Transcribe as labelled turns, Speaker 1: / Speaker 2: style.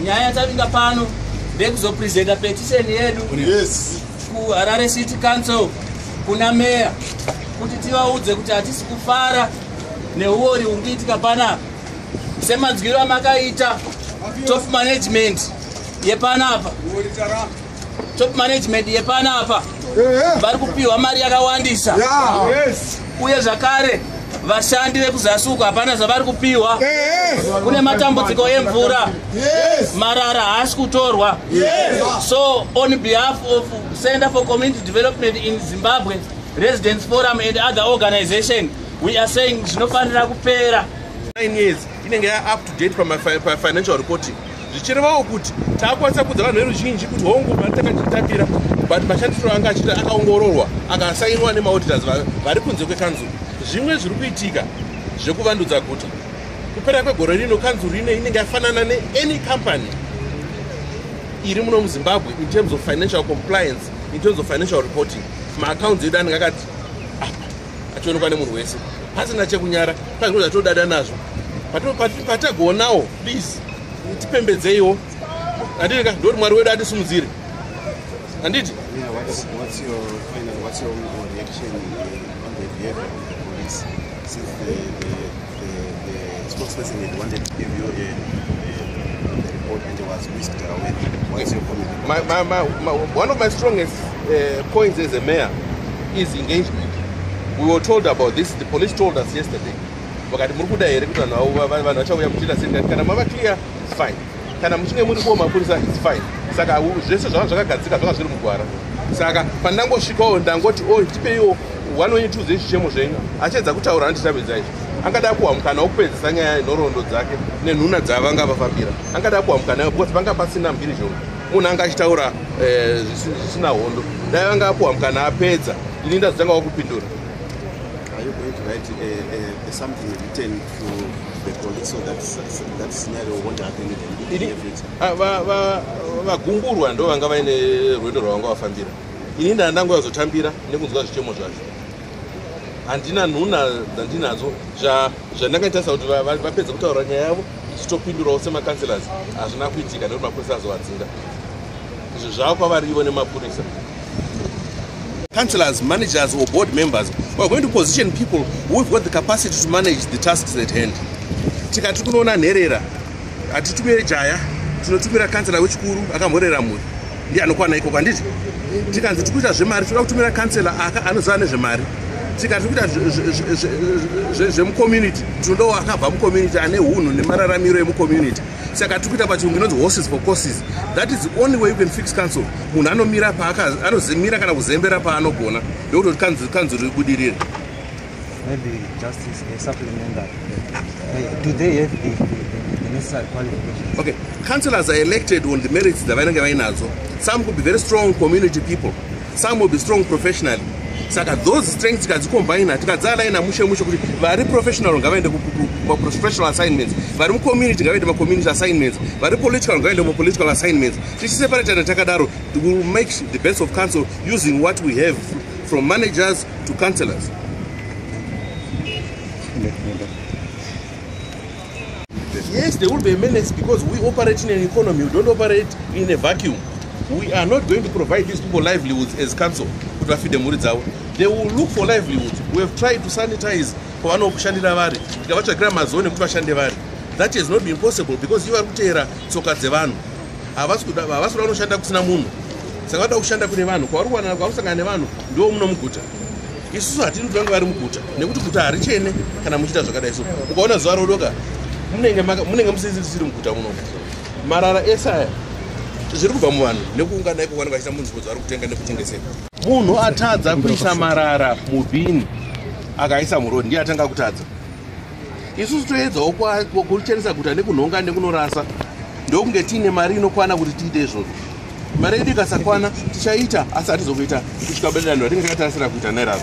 Speaker 1: Nyaya yatavinga pano ndekuzopresenta petition yedu kuHarare City Council kuna meya kuti tivaudze kuti hatisi kufara neuori hungiitika panapa semadzwiro amakaita top management yepanapa. Top management yepanapa vari kupiwa mari yakawandisa uye zvakare vashandi vekuzasi uko hapana zvavari kupiwa. Kune matambudziko emvura, marara haasi kutorwa. So on behalf of Center for Community Development in Zimbabwe, Residents Forum and other organization, we are saying zvinofanira kupera.
Speaker 2: 9 years inenge ya up to date pafinancial reporting, zvichirevawo kuti taakwanisa kudza vanhu veruzhinji kuti hongu mari takachitambira, but mashandisiro anga achiita akaongororwa akasainwa nemauditors vari kunze kwekanzuru. Zvimwe zviri kuitika zvekuvandudza guta, kupera kwegore rino kanzuru ino inenge yafanana neany company iri muno muZimbabwe in terms of financial compliance, in terms of financial reporting. Maaccounts edu anenge akati apa achionekwa nemunhu wese pasina chekunyara, pazvino zvatodada nazvo. Patagonawo, please tipembedzeiwo, handiti ka? Ndoti Mwari wedu atisimudzire, handiti?
Speaker 3: Yeah, what's your reaction on the behavior of the police since the spokesperson had wanted to give you the report and it was whisked away? What's your comment?
Speaker 2: One of my strongest points as a mayor is engagement. We were told about this, the police told us yesterday. Vakati muri kuda here kuti vanhu vachauya muchiita sei? Kana mava clear, it's fine. Kana muchinge muri kuwo mapurisa, it's fine. Saka zvese zvanga zvakagadzika, zvanga zviri mugwara. Saka pandangosvikawo ndangoti, o tipeiwo one wenyu tuze zvichemo zvenyu. Achiedza kutaura, handitambidza izvo. Angada kuwa mukana wokupedzisa nyaya yenhoroondo dzake nenhuna dzavanga vafambira, angada kuwa mukana because vanga pasina mhirizhonga, munhu anga achitaura zvisina hondo. Dai vanga apuwa mukana apedza, ini ndazotanga wakupindura.
Speaker 3: Are you going to write something written to the police so that that scenario won't happen again in the future?
Speaker 2: Vagumburwa ndo vanga vaine rwendo rwavanga vafambira. Ini ndanga ndangozotambira nekunzwa zvichemo zvacho. Handina nhuna dzandinadzo. Zvandanga kuti vapedze kutaura nyaya yavo, ichitopindurawo semacouncillors, hazvina kuitika nekuti mapurisa azovadzinga. Izvo zvava kwavari ivo nemapurisa. Councillors, managers or board members, we are going to position people who have got the capacity to manage the tasks at hand. Tikati kunoona nherera, hatitumire jaya, tinotumira kansela wechikuru akamborera mhuri, ndiye anokwana ikoko, handiti? Tikanzi tikuita zvemari, toda kutumira kansela aka anoziva nezvemari. Tikati kuita zvemucommunity, tinodawo akabva mucommunity ane unhu nemararamiro emucommunity. Saka tiri kuita pachirungu inonzi horses for courses. That is the only way you can fix council. Munhu anomira anozimira kana kuzembera paanogona, ndokuti kanzuru ibudirire.
Speaker 4: Maybe just a supplement that. Do they have the necessary qualifications?
Speaker 2: Okay, councillors are elected on the merits dzavanenge vainadzo. Some could be very strong community people, some will be strong professionally. Saka those strengths tikadzicombina, tikadzialaina mushe mushe, kuti vari professional ngavaende kumaprofessional assignments, vari mucommunity ngavaende macommunity assignments, vari political ngavaende kumapolitical assignments, tichiseparatana takadaro, we will make the best of council using what we have, from managers to councillors. Yes, there will be a menace because we operate in an economy. We don't operate in a vacuum. We are not going to provide these people livelihoods as council kuti vafeede mhuri dzavo. They will look for livelihoods. We have tried to sanitize kwavanokushandira vari, tikavatsvagira mazoni ekuti vashande vari. That has not been possible because ivo vari kuteera tsoka dzevanhu. Havasi kuda kunoshanda kusina munhu, saka vada kushanda kune vanhu. Kwavari kuwana, kwavari kusangana nevanhu, ndiwo muno muguta. Isusu hatini kuti vange vari muguta, nekuti guta harichene kana muchiita zvakadai. So ukaona zuva rodoka, munenge musisiri muguta muno. Marara ese aya zviri kubva muvanhu nekuungana iko kwanenge vachiita munzvimbo dzavari kutenga nekutengesera. Munhu atadza kuisa marara mubhini akaisa muroad, ndiye atanga kutadza. Isusu toedzawo kuchenesa guta nekunhonga nekunorasa, ndokunge tiine mari inokwana kuti tiite izvozvo. Mari yedu ikasakwana, tichaita, asi hatizokuita kusvika bedanho ratinge takatarisira kuita nairaro.